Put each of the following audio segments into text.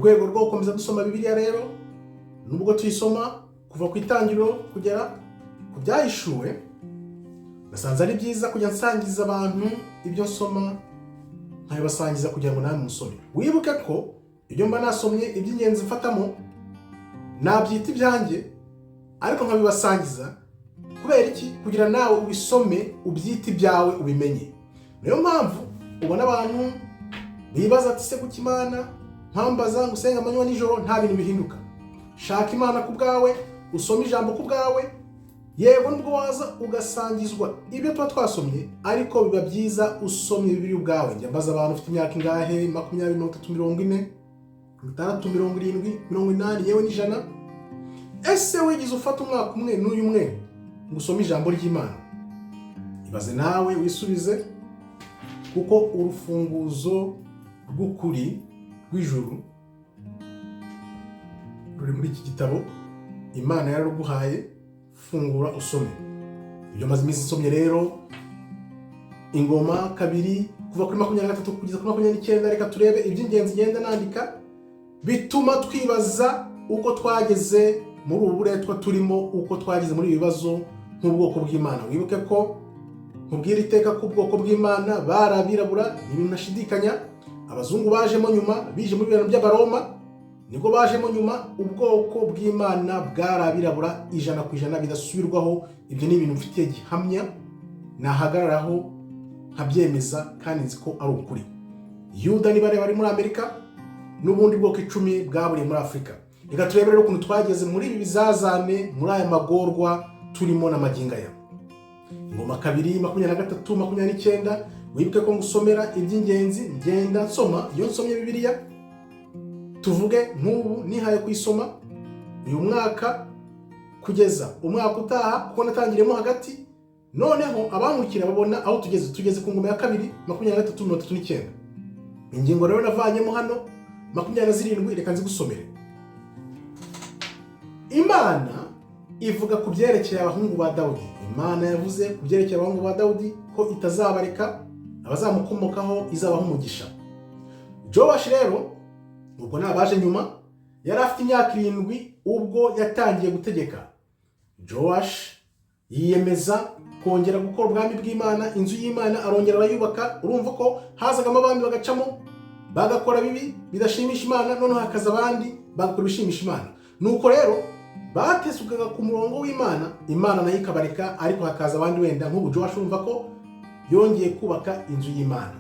Rwego rwo gukomeza dusoma Bibiliya rero, nubwo tuyisoma kuva ku Itangiriro kugera ku Byahishuwe, nasanze ari byiza kujya nsangiza abantu ibyo nsoma, nkabibasangiza kugira ngo nawe musome. Wibuke ko ibyo mba nasomye, iby'ingenzi mfatamo nabyita ibyanjye, ariko nkabibasangiza. Kubera iki? Kugira nawe ubisome, ubyite ibyawe, ubimenye. Niyo mpamvu ubona abantu bibaza ati: "Se kuki Imana mpambaza ngo usenga amanywa nijoro nta bintu bihinduka?" Shaka Imana ku bwawe, usome ijambo ku bwawe. Yego, nubwo waza ugasangizwa ibyo tuba twasomye, ariko biba byiza usomye Bibiliya ubwawe. Njya mbaza abantu: "Ufite imyaka ingahe?" 20, 30, 40, 60, 70, 80, yewe n'100. "Ese wigeze ufata umwaka umwe n'uyu umwe ngo usome ijambo ry'Imana?" Ibaze nawe wisubize, kuko urufunguzo rw'ukuri rw'ijuru ruri muri iki gitabo. Imana yararuguhaye, fungura usome. Ibyo maze iminsi nsomye rero, Ingoma kabiri, kuva kuri 23 kugeza kuri 29. Reka turebe iby'ingenzi ngenda nandika bituma twibaza uko twageze muri ubu buretwa turimo, uko twageze muri ibi bibazo nk'ubwoko bw'Imana. Wibuke ko nkubwira iteka ko ubwoko bw'Imana bari abirabura, ni ibintu ntashidikanya. Abazungu bajemo nyuma, bije muri bintu by'Abaroma, nibwo bajemo nyuma. Ubwoko bw'Imana bwari abirabura 100% bidasubirwaho. Ibyo ni ibintu mfitiye gihamya, nahagararaho nkabyemeza, kandi nzi ko ari ukuri. Yuda niba bari muri Amerika, n'ubundi bwoko 10 bwaburiye muri Afurika. Reka turebe rero ukuntu twageze muri ibi bizazane, muri aya magorwa turimo na magingo aya. Ingoma kabiri, 23, 29. Wibuke ko ngusomera iby'ingenzi ngenda nsoma. Iyo nsomye Bibiliya, tuvuge nk'ubu nihaye kuyisoma uyu mwaka kugeza umwaka utaha, kuko natangiriyemo hagati, noneho abankurikira babona aho tugeze. Tugeze ku Ngoma ya kabiri, 23, 39. Ingingo rero navanyemo hano 27, reka nzigusomere. Imana ivuga ku byerekeye abahungu ba Dawudi. Imana yavuze ku byerekeye abahungu ba Dawudi ko itazabareka, abazamukomokaho izabaha umugisha. Jowashi rero, ubwo nabaje nyuma, yari afite imyaka 7 ubwo yatangiye gutegeka. Jowashi yiyemeza kongera gukora ubwami bw'Imana, inzu y'Imana arongera arayubaka. Urumva ko hazagamo abandi bagacamo, bagakora bibi bidashimisha Imana, noneho hakaza abandi bagakora ibishimisha Imana. Nuko rero batesukaga ku murongo w'Imana, Imana nayo ikabareka, ariko hakaza abandi. Wenda nk'ubu Jowashi, urumva ko yongeye kubaka inzu y'Imana.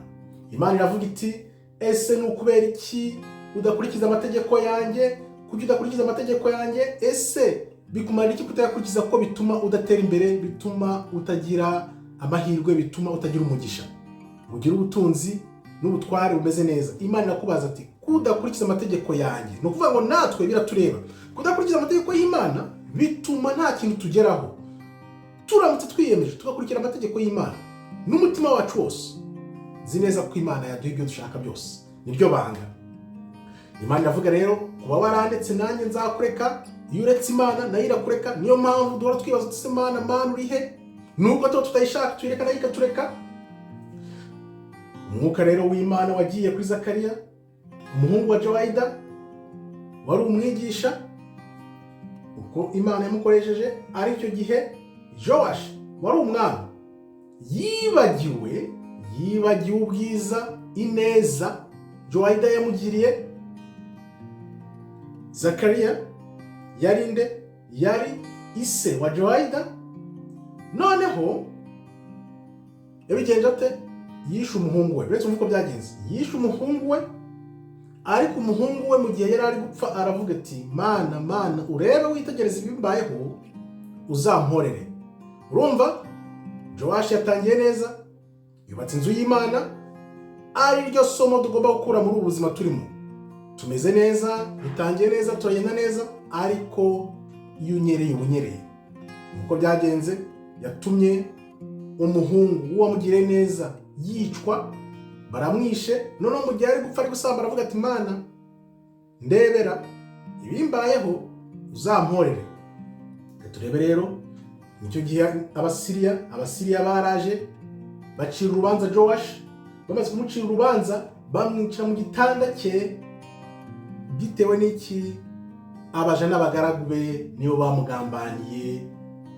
Imana iravuga iti: "Ese ni ukubera iki udakurikiza amategeko yanjye? Kuki udakurikiza amategeko yanjye? Ese bikumarira iki kutayakurikiza, ko bituma udatera imbere, bituma utagira amahirwe, bituma utagira umugisha, ugire ubutunzi n'ubutware bumeze neza?" Imana irakubaza ati: "Kudakurikiza amategeko yanjye." Ni ukuvuga ngo natwe biratureba. Kudakurikiza amategeko y'Imana bituma nta kintu tugeraho. Turamutse twiyemeje tugakurikira amategeko y'Imana n'umutima wacu wose, nzi neza ko Imana yaduha ibyo dushaka byose. Niryo banga. Imana iravuga rero: "Kuba warandetse, nanjye nzakureka." Iyo uretse Imana, nayo irakureka. Niyo mpamvu duhora twibaza tuti: "Mana, Mana, uri he?" Nubwo tuba tutayishaka, tuyireka nayo ikatureka. Umwuka rero w'Imana wagiye kuri Zakariya, umuhungu wa Joyida, wari umwigisha. Uko Imana yamukoresheje, aricyo gihe Jowashi wari umwami yibagiwe ubwiza, ineza Joyida yamugiriye. Zakariya yari nde? Yari ise wa Joyida. Noneho yabigenje ate? Yishe umuhungu we. Uretse uko byagenze, yishe umuhungu we, ariko umuhungu we mu gihe yari ari gupfa aravuga ati: "Mana, Mana, urebe witegereze ibimbayeho, uzamporere." Urumva Jowashi yatangiye neza, yubatse inzu y'Imana, ari ryo somo tugomba gukura muri ubu buzima turimo. Tumeze neza, dutangiye neza, turagenda neza, ariko iyo unyereye uba unyereye. Nuko byagenze, yatumye umuhungu w'uwamugiriye neza yicwa, baramwishe. Noneho mu gihe ari gupfa, ari gusamba, aravuga ati: "Mana, ndebera ibimbayeho, uzamporere." Reka turebe rero. Nicyo gihe Abasiriya baraje bacira urubanza Jowashi. Bamaze kumucira urubanza, bamwicara mu gitanda cye, Bitewe n'iki? Abaja n'abagaragu be nibo bamugambaniye.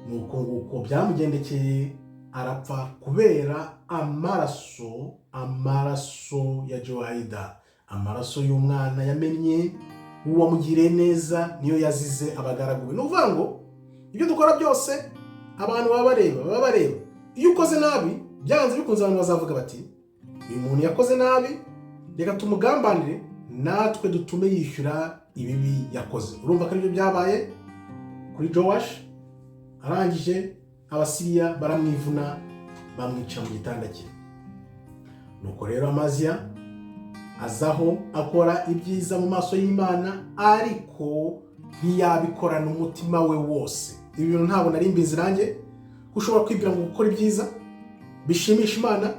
Nuko nguko byamugendekeye, arapfa kubera amaraso ya Jehoyada, amaraso y'umwana yamennye uwamugiriye neza, niyo yazize abagaragu be. Ni ukuvuga ngo ibyo dukora byose abantu baba bareba, baba bareba. Iyo ukoze nabi, byanze bikunze abantu bazavuga bati: "Uyu muntu yakoze nabi, reka tumugambanire natwe dutume yishyura ibibi yakoze." Urumva ko aribyo byabaye kuri Jowashi. Arangije Abasiriya baramwivuna, bamwica mu gitanda cye. Nuko rero Amaziya azaho akora ibyiza mu maso y'Imana, ariko ntiyabikorana umutima we wose. Ibi bintu ntabwo nari mbizi nanjye, ko ushobora kwibwira ngo gukora ibyiza bishimisha Imana,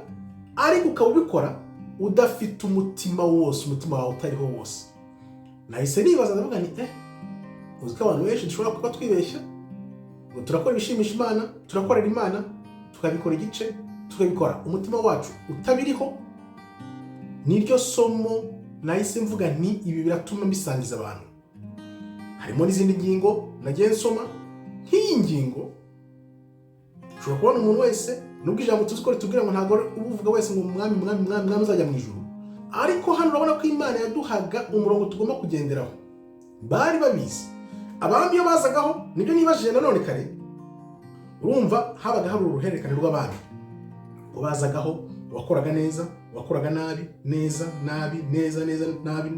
ariko ukaba ubikora udafite umutima wose, umutima wawe utariho wose. Nahise nibaza, ndavuga ni uzi ko abantu benshi dushobora kuba twibeshya ngo turakora ibishimisha Imana, turakorera Imana, tukabikora igice, tukabikora umutima wacu utabiriho. Niryo somo nahise mvuga nti ibi biratuma mbisangiza abantu. Harimo n'izindi ngingo nagiye nsoma. Nk'iyi ngingo, ushobora kubona umuntu wese, nubwo ijambo tuzi ko ritubwira ngo ntabwo uvuga wese ngo "Mwami, Mwami, Mwami, Mwami" uzajya mu ijuru, ariko hano urabona ko Imana yaduhaga umurongo tugomba kugenderaho. Bari babizi abami iyo bazagaho. Nibyo nibajije nanone kare. Urumva habaga hari uruhererekane rw'abami ngo bazagaho, uwakoraga neza, uwakoraga nabi, neza, nabi, neza, neza, nabi,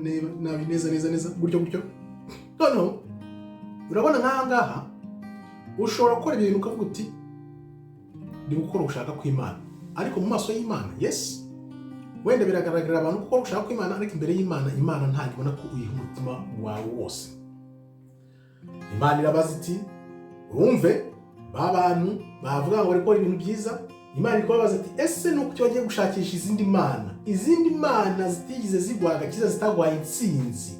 nabi, neza, neza, neza, gutyo gutyo. Noneho urabona nk'aha ngaha ushobora gukora ibintu ukavuga uti ndi gukora ugushaka kw'Imana, ariko mu maso y'Imana, yes, wenda biragaragarira abantu ko ushaka kw'Imana, ariko imbere y'Imana, Imana ntabwo ibona ko uyiha umutima wawe wose. Imana irabaza iti urumve ba bantu bavuga ngo bari gukora ibintu byiza. Imana iri kubabaza ati: "Ese ni uko bagiye gushakisha izindi mana, izindi mana zitigeze ziguha agakiza, zitaguhaye intsinzi,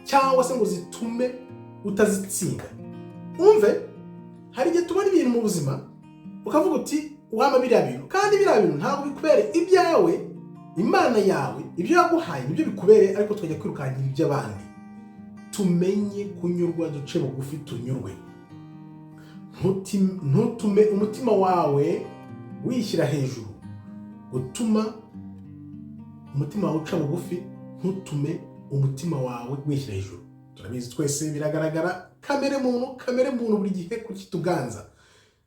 cyangwa se ngo zitume utazitsinda?" Umve, hari igihe tubona ibintu mu buzima ukavuga uti wama biriya bintu, kandi biriya bintu ntabwo bikubereye ibyawe. Imana yawe ibyo yaguhaye nibyo bikubereye, ariko tukajya kwirukankira iby'abandi. Tumenye kunyurwa, duce bugufi, tunyurwe. Ntutume umutima wawe wishyira hejuru. Gutuma umutima wawe uca bugufi, ntutume umutima wawe wishyira hejuru. Turabizi twese, biragaragara, kamere muntu, kamere muntu buri gihe kukituganza.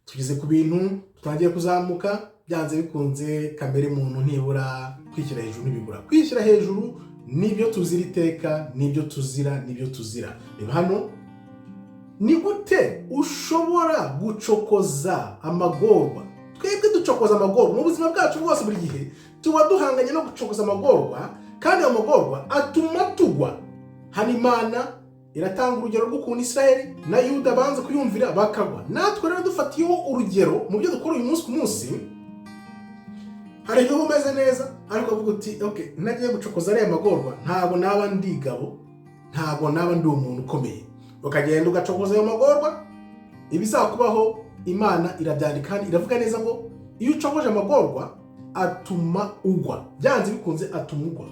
Tugeze ku bintu tutangiye kuzamuka, byanze bikunze kamere muntu ntibura kwishyira hejuru, ntibibura kwishyira hejuru. Nibyo tuzira iteka, nibyo tuzira, nibyo tuzira. Reba hano, ni gute ushobora gucokoza amagorwa? Twebwe ducokoza amagorwa mu buzima bwacu bwose. Buri gihe tuba duhanganye no gucokoza amagorwa, kandi ayo magorwa atuma tugwa. Hano Imana iratanga urugero rw'ukuntu Israheli na Yuda banze kuyumvira bakagwa. Natwe rero dufatiyeho urugero mu byo dukora uyu munsi ku munsi, hari igihe uba umeze neza ariko uvuga uti: "Ok, nagiye gucokoza ariya magorwa, ntabwo naba ndi igabo, ntabwo naba ndi umuntu ukomeye." Ukagenda ugacokoza ayo magorwa, ibizakubaho Imana irabyandika kandi iravuga neza ngo iyo ucokoje amagorwa atuma ugwa, byanze bikunze atuma ugwa.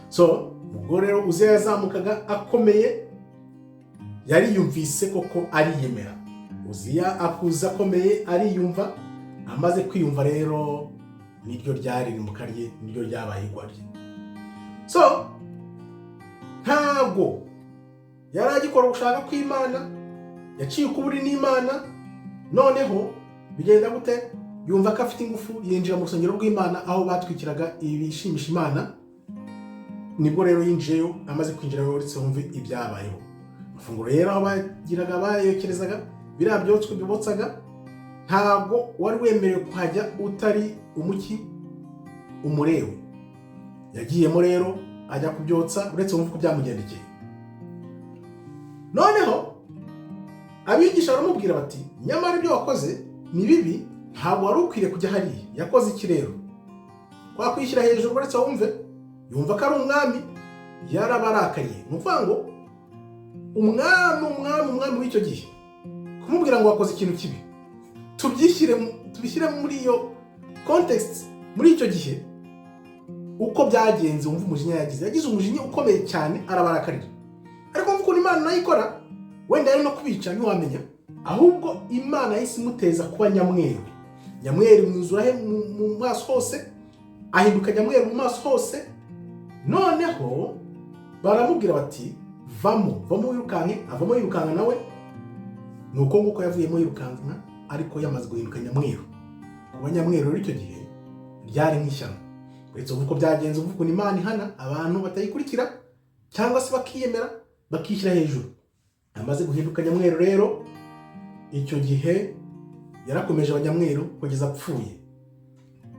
So ubwo rero Uziya yazamukaga akomeye, yariyumvise koko, ariyemera. Uziya akuza akomeye, ariyumva. Amaze kwiyumva rero, niryo ryari rimbuka rye, niryo ryabaye igwa rye. So ntabwo yari agikora ugushaka kw'Imana, yaciye ukuburi n'Imana. Noneho bigenda gute? Yumva ko afite ingufu, yinjira mu rusengero rw'Imana aho batwikiraga ibishimisha Imana. Nibwo rero yinjiyeyo. Amaze kwinjira, uretse wumve ibyabayeho. Amafunguro rero aho bagiraga bayokerezaga biriya byotswe bibotsaga, ntabwo wari wemerewe kuhajya utari umuki, Umulewi. Yagiyemo rero ajya kubyotsa. Uretse wumve uko byamugendekeye. Noneho abigisha baramubwira bati: "Nyamara ibyo wakoze ni bibi, ntabwo wari ukwiriye kujya hariya." Yakoze iki rero? Kwa kwishyira hejuru, uretse wumve, yumva ko ari umwami, yarabarakariye. Ni ukuvuga ngo umwami, umwami, umwami w'icyo gihe, kumubwira ngo wakoze ikintu kibi, tubyishyire, tubishyire muri iyo context, muri icyo gihe. Uko byagenze, wumva umujinya yagize, yagize umujinya ukomeye cyane, arabarakarira. Ariko wumva ukuntu Imana nayo ikora, wenda yari no kubica, ntiwamenya. Ahubwo Imana yahise imuteza kuba nyamweru. Nyamweru mwuzura he mu maso hose, ahinduka nyamweru mu maso hose. Noneho baramubwira bati: "Vamo, vamo wirukanke." Avamo yirukanka nawe. Ni uko nguko yavuyemo yirukanka, ariko yamaze guhinduka nyamweru. Kuba nyamweru rero icyo gihe ryari nk'ishyano. Uretse uko byagenze, uvuga ukuntu Imana ihana abantu batayikurikira cyangwa se bakiyemera, bakishyira hejuru. Amaze guhinduka nyamweru rero, icyo gihe yarakomeje abanyamweru kugeza apfuye.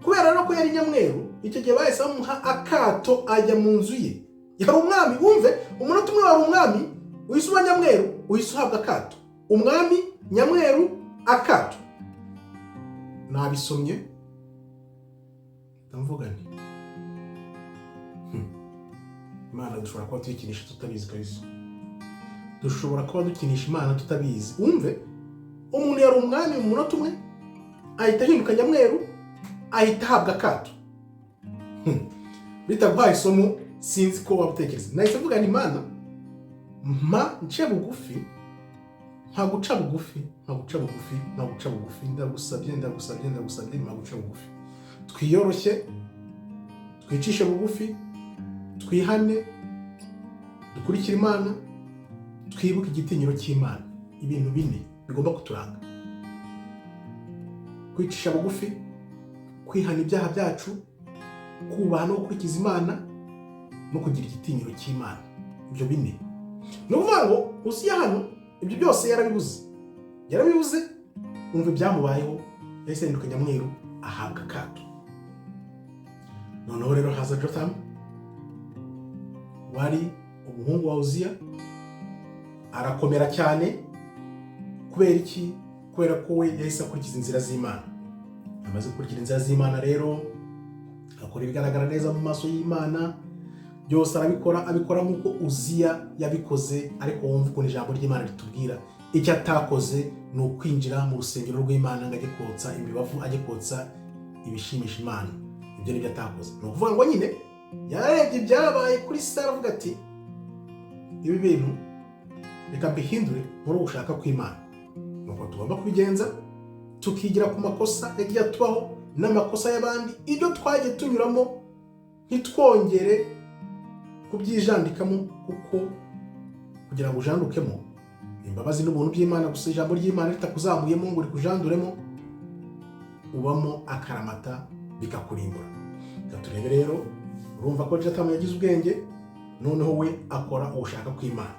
Kubera rero ko yari nyamweru, icyo gihe bahise bamuha akato, ajya mu nzu ye. Yari umwami, wumve, umunota umwe wari umwami, uhise uba nyamweru, uhise uhabwa akato. Umwami nyamweru, akato. Nabisomye ndavuga nti: Imana dushobora kuba tuyikinisha tutabizi kabisa, dushobora kuba dukinisha Imana tutabizi." Wumve, umuntu yari umwami, mu munota umwe ahita ahinduka nyamweru, ahita ahabwa akato. Bitaguhaye isomo, sinzi ko waba utekereza. Nahise mvuga nti: "Imana, mpa nce bugufi, mpa guca bugufi, mpa guca bugufi, mpa guca bugufi, ndagusabye, ndagusabye, ndagusabye, mpa guca bugufi." Twiyoroshye, twicishe bugufi, twihane, dukurikire Imana, twibuke igitinyiro cy'Imana. Ibintu bine bigomba kuturanga: kwicisha bugufi, kwihana ibyaha byacu, kubaha no gukurikiza Imana, no kugira igitinyiro cy'Imana. Ibyo bine, ni ukuvuga ngo Uziya hano ibyo byose yarabibuze, yarabibuze. Umva ibyamubayeho, yahise ahinduka nyamweru, ahabwa akato. Noneho rero haza Jothamu, wari umuhungu wa Uziya, arakomera cyane. Kubera iki? Kubera ko we yahise akurikiza inzira z'Imana. Amaze gukurikira inzira z'Imana rero, akora ibigaragara neza mu maso y'Imana, byose arabikora, abikora nk'uko Uziya yabikoze. Ariko wumva ukuntu ijambo ry'Imana ritubwira, icyo atakoze ni ukwinjira mu rusengero rw'Imana ngo ajye kotsa imibavu, ajye kotsa ibishimisha Imana. Ibyo nibyo atakoze. Ni ukuvuga ngo nyine yarebye ibyabaye kuri Sara, avuga ati: "Ibi bintu reka mbihindure muri ugushaka kw'Imana." Nuko tugomba kubigenza, tukigira ku makosa yagiye atubaho n'amakosa y'abandi, ibyo twagiye tunyuramo, ntitwongere kubyijandikamo, kuko kugira ngo ujandukemo, imbabazi n'ubuntu by'Imana gusa. Ijambo ry'Imana ritakuzamuyemo ngo rikujanduremo, ubamo akaramata, bikakurimbura. Reka turebe rero. Urumva ko Jotamu yagize ubwenge, noneho we akora ugushaka kw'Imana.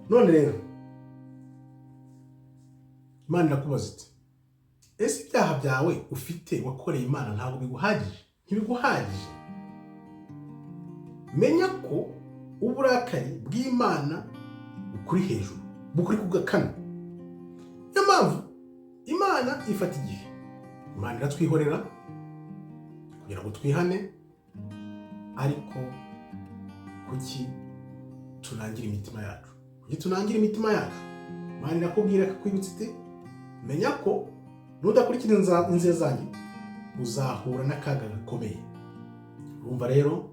None rero Imana irakubaza iti: "Ese ibyaha byawe ufite wakoreye Imana ntabwo biguhagije? Ntibiguhagije?" Menya ko uburakari bw'Imana bukuri hejuru, bukuri ku gakanu. Niyo mpamvu Imana ifata igihe, Imana iratwihorera kugira ngo twihane. Ariko kuki tunangira imitima yacu? Kuki tunangira imitima yacu? Imana irakubwira, ikakwibutsa iti: "Menya ko nudakurikira inzira zanjye uzahura n'akaga gakomeye." Urumva rero,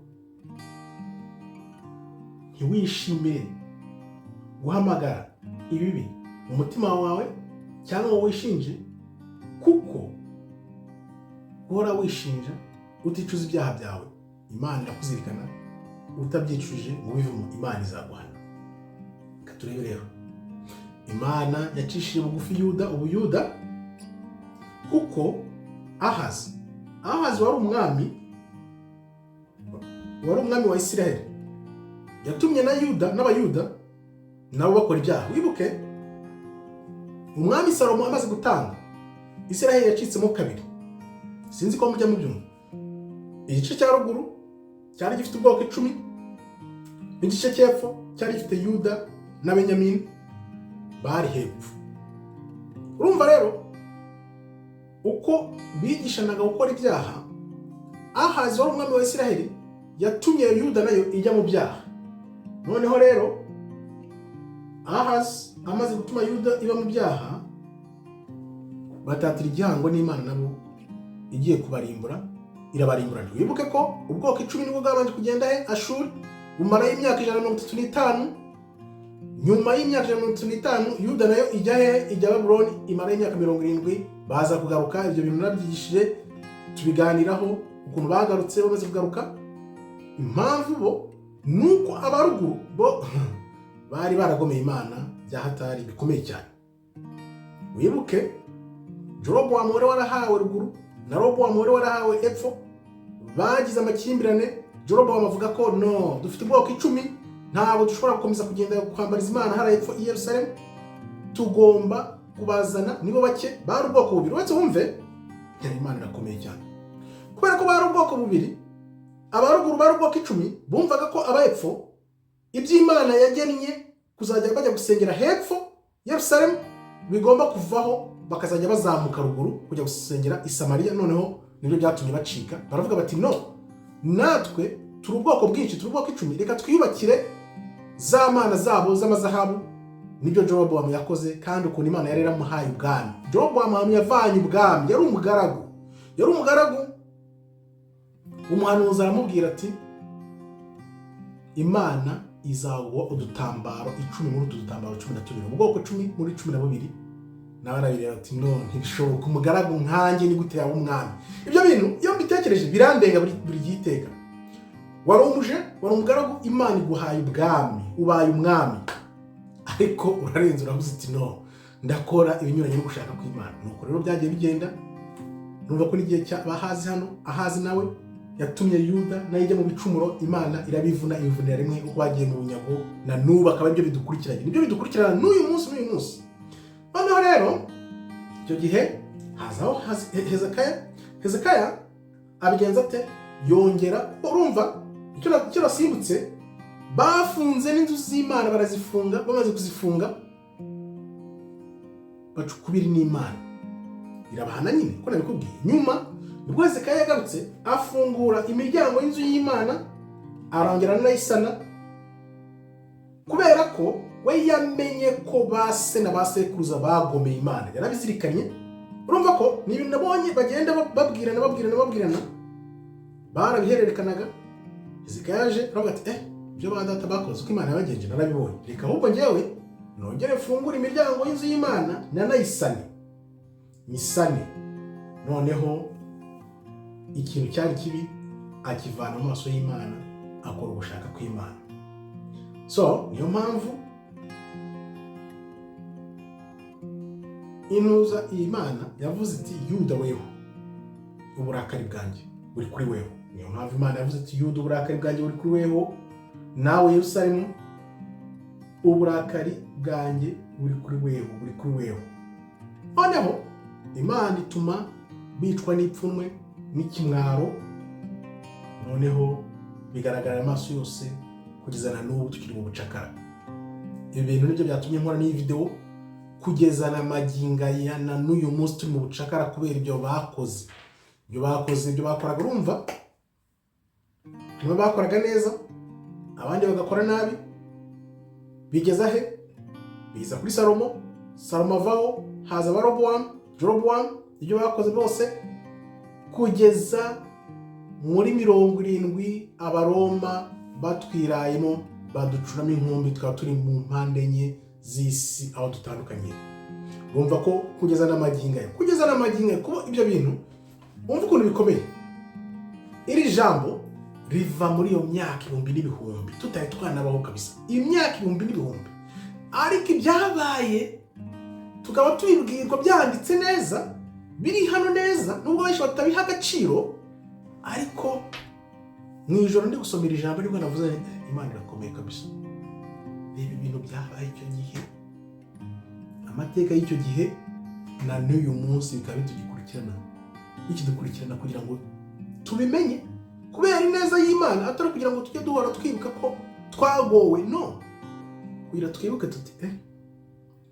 ntiwishimire guhamagara ibibi mu mutima wawe cyangwa ngo wishinje, kuko guhora wishinja uticuza ibyaha byawe, Imana irakuzirikana. Utabyicujije ngo ubivemo, Imana izaguhana. Reka turebe rero, Imana yacishije bugufi Yuda, Ubuyuda, kuko Ahazi wari umwami wa Isiraheli, yatumye na Yuda n'Abayuda nabo bakora ibyaha. Wibuke umwami Salomo amaze gutanga, Isiraheli yacitsemo kabiri. Sinzi ko mujya mubyumva. Igice cya ruguru cyari gifite ubwoko 10, n'igice cy'epfo cyari gifite Yuda na Benyamini bari hepfo. Urumva rero uko bigishanaga gukora ibyaha. Ahazi wari umwami wa Isiraheli yatumye Yuda nayo ijya mu byaha. Noneho rero Ahazi amaze gutuma Yuda iba mu byaha, batatira igihango n'Imana, nabo igiye kubarimbura. irabarimburana. Wibuke ko ubwoko 10 nibwo bwabanje kugenda he? Ashuri, bumarayo imyaka 135. Nyuma y'imyaka 135, Yuda nayo ijya he? Ijya Babuloni, imarayo imyaka 70, baza kugaruka. Ibyo bintu nabyigishije, tubiganiraho ukuntu bagarutse. Bamaze kugaruka, impamvu bo ni uko abaruguru bo bari baragomeye Imana bya hatari bikomeye cyane. Wibuke Jerobowamu wari warahawe ruguru na Robowamu wari warahawe epfo bagize amakimbirane. Jerobowamu avuga ko no dufite ubwoko 10, ntabwo dushobora gukomeza kugenda kwambariza Imana hariya epfo i Yerusalemu, tugomba kubazana, nibo bake. Bari ubwoko bubiri. Uretse wumve, Imana irakomeye cyane. Kubera ko bari ubwoko bubiri, abaruguru bari ubwoko 10, bumvaga ko abepfo iby'Imana yagennye kuzajya bajya gusengera hepfo Yerusalemu bigomba kuvaho, bakazajya bazamuka ruguru kujya gusengera i Samariya. Noneho nibyo byatumye bacika, baravuga bati: "No, natwe turi ubwoko bwinshi, turi ubwoko 10, reka twiyubakire za mana zabo z'amazahabu." Nibyo Jerobowamu yakoze. Kandi ukuntu Imana yari yaramuhaye ubwami, Jerobowamu ahantu yavanye ubwami, yari umugaragu, yari umugaragu. Umuhanuzi aramubwira ati: "Imana izaguha udutambaro 10 muri utu dutambaro 12, ubwoko 10 muri 12." Nawe arabireba ati: "No, ntibishoboka, umugaragu nkanjye ni gute yaba umwami?" Ibyo bintu iyo mbitekereje birandenga buri gihe iteka. Wari umuje, wari umugaragu, Imana iguhaye ubwami, ubaye umwami, ariko urarenze, uravuze uti: "No, ndakora ibinyuranye no gushaka kw'Imana." Nuko rero byagiye bigenda. Numva ko n'igihe cya Ahazi hano, Ahazi nawe yatumye Yuda nayo ijya mu bicumuro, Imana irabivuna, ibivunira rimwe uko bagiye mu bunyago, na n'ubu akaba aribyo bidukurikiranye, nibyo bidukurikirana n'uyu munsi, n'uyu munsi. Noneho rero icyo gihe hazaho Hezekaya. Hezekaya abigenza ate? Yongera, urumva icyo nasimbutse, bafunze n'inzu z'Imana, barazifunga. Bamaze kuzifunga baca ukubiri n'Imana, irabahana nyine ko nabikubwiye. Nyuma nibwo Hezekaya yagarutse, afungura imiryango y'inzu y'Imana, arongera anayisana, kubera ko we yamenye ko ba se na ba sekuruza bagomeye Imana, yarabizirikanye. Urumva ko ni ibintu nabonye bagenda babwirana, babwirana, babwirana, barabihererekanaga. Hezekaya yaje aravuga ati: "Eh, ibyo ba data bakoze, uko Imana yabagenje narabibonye, reka ahubwo njyewe nongere mfungure imiryango y'inzu y'Imana, nanayisane, nyisane." Noneho ikintu cyari kibi akivana mu maso y'Imana, akora ugushaka kw'Imana. So niyo mpamvu intuza iyi Mana yavuze iti: "Yuda weho, uburakari bwanjye buri kuri weho." Niyo mpamvu Imana yavuze iti: "Yuda, uburakari bwanjye buri kuri weho, nawe Yerusalemu, uburakari bwanjye buri kuri weho, buri kuri weho." Noneho Imana ituma bicwa n'ipfunwe n'ikimwaro, noneho bigaragarira amaso yose, kugeza na n'ubu tukiri mu bucakara. Ibi bintu nibyo byatumye nkora n'iyi videwo. Kugeza na magingo aya na n'uyu munsi turi mu bucakara kubera ibyo bakoze, ibyo bakoze, ibyo bakoraga. Urumva harimo bakoraga neza, abandi bagakora nabi. Bigeza he? Biza kuri Salomo. Salomo avaho, haza Abarobowamu, Jerobowamu, ibyo bakoze bose, kugeza muri 70 Abaroma batwirayemo, baducuramo inkumbi, tukaba turi mu mpande enye z'isi aho dutandukanye. Urumva ko kugeza n'amagingo aya, kugeza n'amagingo aya, kuba ibyo bintu, wumva ukuntu bikomeye. Iri jambo riva muri iyo myaka ibihumbi n'ibihumbi tutari twanabaho kabisa, imyaka ibihumbi n'ibihumbi, ariko ibyabaye tukaba tubibwirwa byanditse neza, biri hano neza, nubwo benshi batabiha agaciro. Ariko mu ijoro ndi gusomera ijambo, nibwo navuze: "Imana irakomeye kabisa." Reba ibintu byabaye icyo gihe, amateka y'icyo gihe na n'uyu munsi bikaba bitugikurikirana, bikidukurikirana, kugira ngo tubimenye kubera ineza y'Imana, atari kugira ngo tujye duhora twibuka ko twagowe, no kugira twibuke tuti: "Eh,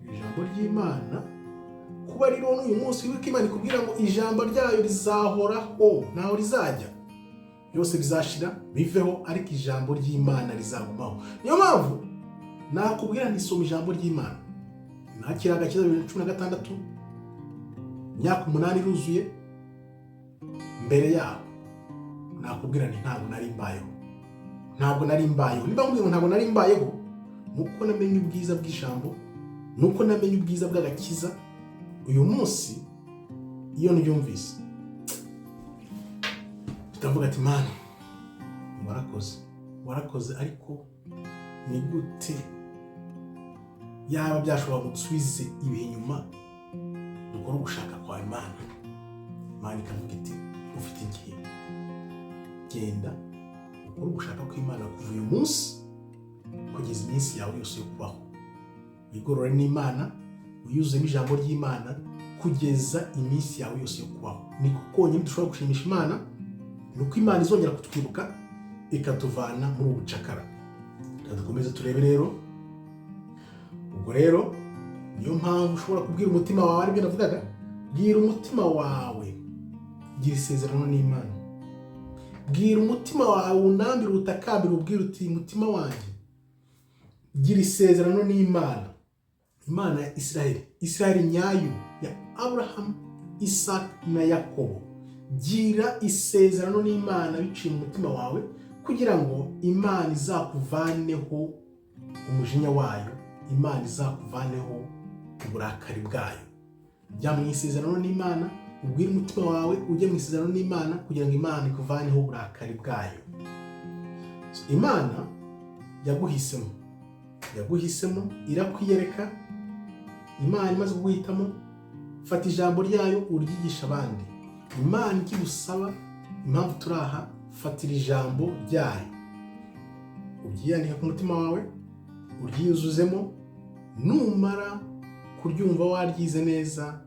ijambo ry'Imana kuba ririho n'uyu munsi." Wibuke Imana ikubwira ngo ijambo ryayo rizahoraho, ntaho rizajya. Byose bizashira biveho, ariko ijambo ry'Imana rizagumaho. Niyo mpamvu nakubwira ntisoma ijambo ry'Imana. Nakira agakiza 2016, imyaka 8 iruzuye. Mbere yaho Nakubwira nti ntabwo nari mbayeho, ntabwo nari mbayeho. Niba nkubwiye ngo ntabwo nari mbayeho, ni uko namenye ubwiza bw'ijambo, ni uko namenye ubwiza bw'agakiza. Uyu munsi iyo ndyumvise tutavuga ati: "Mana, warakoze, warakoze." Ariko ni gute yaba byashobora ngo dusubize ibihe inyuma, dukore ugushaka kwa Imana? Imana ikavuga iti: "Ufite igihe, genda ukore ugushaka kw'Imana kuva uyu munsi kugeza iminsi yawe yose yo kubaho, wigorore n'Imana, wiyuzemo ijambo ry'Imana kugeza iminsi yawe yose yo kubaho." Niko konyine dushobora gushimisha Imana, ni uko Imana izongera kutwibuka ikatuvana muri ubu bucakara. Reka dukomeze turebe rero. Ubwo rero niyo mpamvu ushobora kubwira umutima wawe, aribyo navugaga: bwira umutima wawe, gira isezerano n'Imana. Bwira umutima wawe, unambire, utakambire, ubwire uti: "Mutima wanjye, gira isezerano n'Imana, Imana ya Israheli, Israheli nyayo ya Aburahamu, Isaka na Yakobo." Gira isezerano n'Imana biciye mu mutima wawe kugira ngo Imana izakuvaneho umujinya wayo, Imana izakuvaneho uburakari bwayo. Jya mu isezerano n'Imana, ubwire umutima wawe ujye mu isezerano n'Imana kugira ngo Imana ikuvaneho uburakari bwayo. Imana yaguhisemo, yaguhisemo irakwiyereka. Imana imaze kuguhitamo, fata ijambo ryayo uryigisha abandi. Imana ikigusaba, impamvu turi aha, fatira ijambo ryayo, uryiyandike ku mutima wawe, uryiyuzuzemo. Numara kuryumva waryize neza,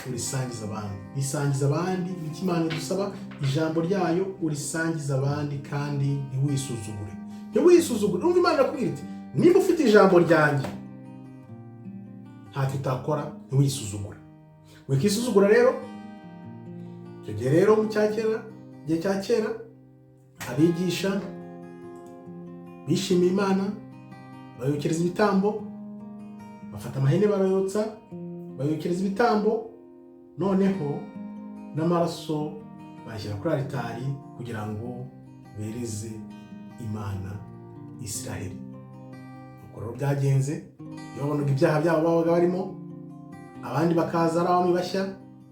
urisangiza abandi, risangiza abandi. Icyo Imana idusaba, ijambo ryayo urisangiza abandi, kandi ntiwisuzugure, ntiwisuzugure. Urumva Imana irakubwira iti: "Nimba ufite ijambo ryanjye, ntacyo utakora, ntiwisuzugure." Wikisuzugura rero. Icyo gihe rero mu cya kera, igihe cya kera, abigisha bishimiye Imana, bayokereza ibitambo, bafata amahene barayotsa, bayokereza ibitambo, noneho n'amaraso bayashyira kuri alitari kugira ngo bereze Imana Israheli. Uko rero byagenze, iyo babonaga ibyaha byabo babaga barimo, abandi bakaza ari abami bashya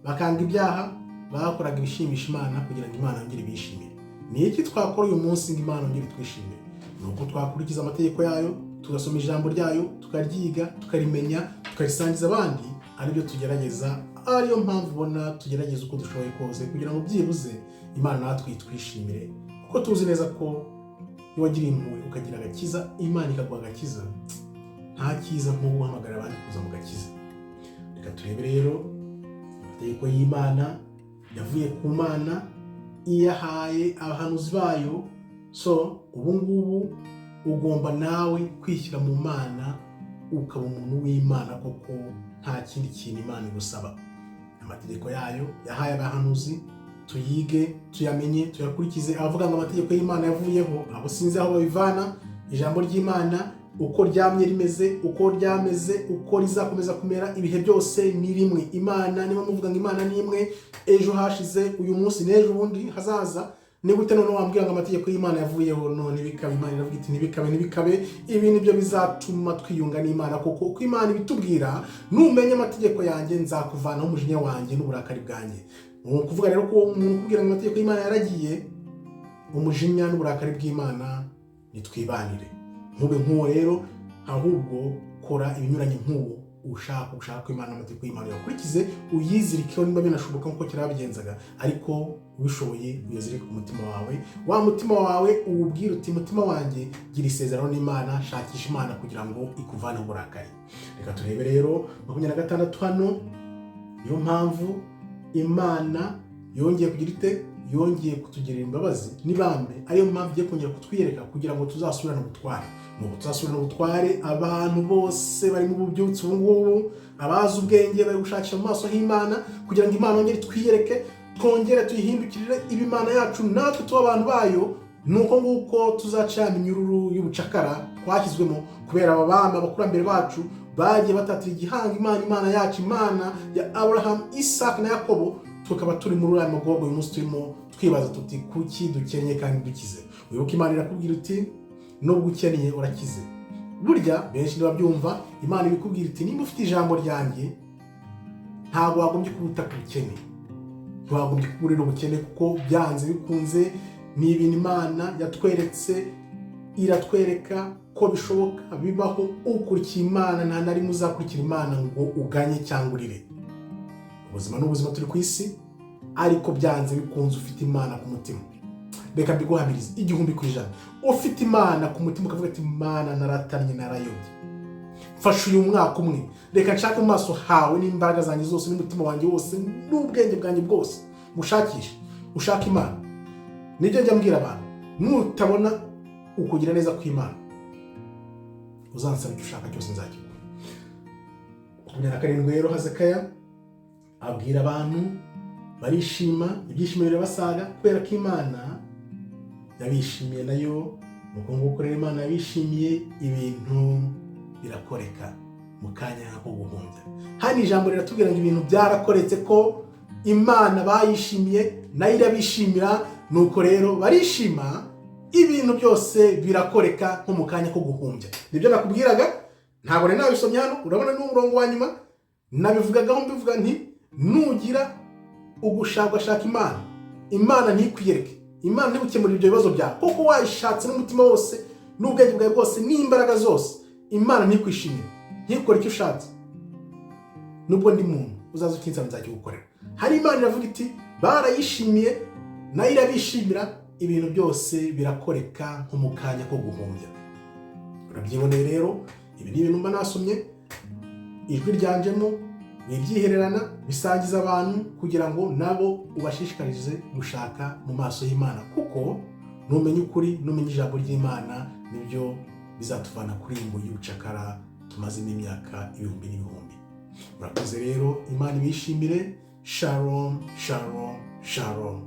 bakanga ibyaha, bakoraga ibishimisha Imana kugira ngo Imana yongere ibishimire. Ni iki twakora uyu munsi ngo Imana yongere itwishimire? Ni uko twakurikiza amategeko yayo, tugasoma ijambo ryayo, tukaryiga, tukarimenya, tukarisangiza abandi. Aribyo tugerageza, ariyo mpamvu ubona tugerageza uko dushoboye kose kugira ngo byibuze Imana natwe itwishimire, kuko tuzi neza ko iyo wagiriye impuhwe ukagira agakiza, Imana ikaguha agakiza, nta cyiza nko guhamagara abandi kuza mu gakiza. Reka turebe rero amategeko y'Imana yavuye ku Mana iyahaye abahanuzi bayo. So ubu ngubu ugomba nawe kwishyira mu Mana, ukaba umuntu w'Imana koko. Nta kindi kintu Imana igusaba. Amategeko yayo yahaye abahanuzi, tuyige, tuyamenye, tuyakurikize. Abavuga ngo amategeko y'Imana yavuyeho, abo sinzi aho babivana. Ijambo ry'Imana uko ryamye rimeze, uko ryameze, uko rizakomeza kumera ibihe byose, ni rimwe. Imana, niba muvuga ngo Imana ni imwe ejo hashize, uyu munsi n'ejo bundi hazaza, ni gute none wambwira ngo amategeko y'Imana yavuyeho? None bikaba, Imana iravuga iti: "Ntibikabe, ntibikabe." Ibi nibyo bizatuma twiyunga n'Imana koko, uko Imana ibitubwira: "Numenya amategeko yanjye, nzakuvanaho umujinya wanjye n'uburakari bwanjye." Ni ukuvuga rero ko uwo muntu ukubwira ngo amategeko y'Imana yaragiye, umujinya n'uburakari bw'Imana, nitwibanire. Ntube nk'uwo rero, ahubwo kora ibinyuranye nk'uwo. Ushaka ko Imana, amategeko y'Imana uyakurikize, uyizirikeho niba binashoboka nk'uko kera babigenzaga. Ariko ubishoboye uyazirike ku mutima wawe. Wa mutima wawe uwubwire uti: "Mutima wanjye, gira isezerano n'Imana, shakisha Imana kugira ngo ikuvaneho uburakari." Reka turebe rero 26 hano. Niyo mpamvu Imana yongeye kugira ite? Yongeye kutugirira imbabazi n'ibambe, ariyo mpamvu igiye kongera kutwiyereka kugira ngo tuzasubirane ubutware. Nuko tuzasubirane ubutware. Abantu bose bari mu bubyutse ubu ngubu, abazi ubwenge, bari gushakisha mu maso h'Imana kugira ngo Imana yongere twiyereke, twongere tuyihindukirire iba Imana yacu, natwe tuba abantu bayo. Nuko nguko tuzaca ya minyururu y'ubucakara twashyizwemo kubera aba bami, abakurambere bacu bagiye batatira igihango Imana, Imana yacu, Imana ya Aburahamu, Isaka na Yakobo. Tukaba turi muri uriya mugorwa uyu munsi turimo twibaza tuti: "Kuki dukennye kandi dukize?" Wibuke, Imana irakubwira uti: "Nubwo ukennye urakize." Burya benshi ntibabyumva. Imana ibikubwira iti: "Nimba ufite ijambo ryanjye, ntabwo wagombye kubuta ku bukene, ntiwagombye kuburira ubukene," kuko byanze bikunze ni ibintu Imana yatweretse, iratwereka ko bishoboka, bibaho. Ukurikiye Imana, nta na rimwe uzakurikira Imana ngo uganye cyangwa urire. Ubuzima ni ubuzima, turi ku isi, ariko byanze bikunze ufite Imana ku mutima, reka mbiguhamirize 1000%, ufite Imana ku mutima ukavuga ati: "Imana, naratannye, narayobye, mfashe uyu mwaka umwe, reka nshake mu maso hawe n'imbaraga zanjye zose n'umutima wanjye wose n'ubwenge bwanjye bwose," mushakishe, ushake Imana. Nibyo njya mbwira abantu: nutabona ukugira neza kw'Imana, uzansaba icyo ushaka cyose, nzakiguha. 27 rero, Hazakaya abwira abantu, barishima, ibyishimo birabasaga kubera ko Imana yabishimiye nayo. Ni uko nguko rero Imana yabishimiye, ibintu birakoreka mu kanya ko guhumbya. Hano ijambo riratubwira ngo ibintu byarakoretse, ko Imana bayishimiye, nayo irabishimira. Nuko rero barishima, ibintu byose birakoreka nko mu kanya ko guhumbya. Nibyo nakubwiraga, ntabwo nari nabisomye hano. Urabona ni umurongo wa nyuma nabivugagaho, mbivuga nti: nugira ugushaka ugashaka Imana, Imana ntikwiyereke, Imana ntigukemurire ibyo bibazo byawe, kuko wayishatse n'umutima wose n'ubwenge bwawe bwose n'imbaraga zose, Imana ntikwishimire, ntikore icyo ushatse, nubwo ndi muntu, uzaza ukinsaba, nzakigukorera. Hari Imana iravuga iti: "Barayishimiye, nayo irabishimira, ibintu byose birakoreka nko mu kanya ko guhumbya." Urabyiboneye rero, ibi ni ibintu mba nasomye, ijwi ryanjemo wibyihererana, bisangiza abantu kugira ngo nabo ubashishikarize gushaka mu maso y'Imana, kuko numenya ukuri, numenya ijambo ry'Imana, nibyo bizatuvana kuri iyi ngoyi y'ubucakara tumazemo imyaka ibihumbi n'ibihumbi. Murakoze rero, Imana ibishimire. Shalom, shalom, shalom.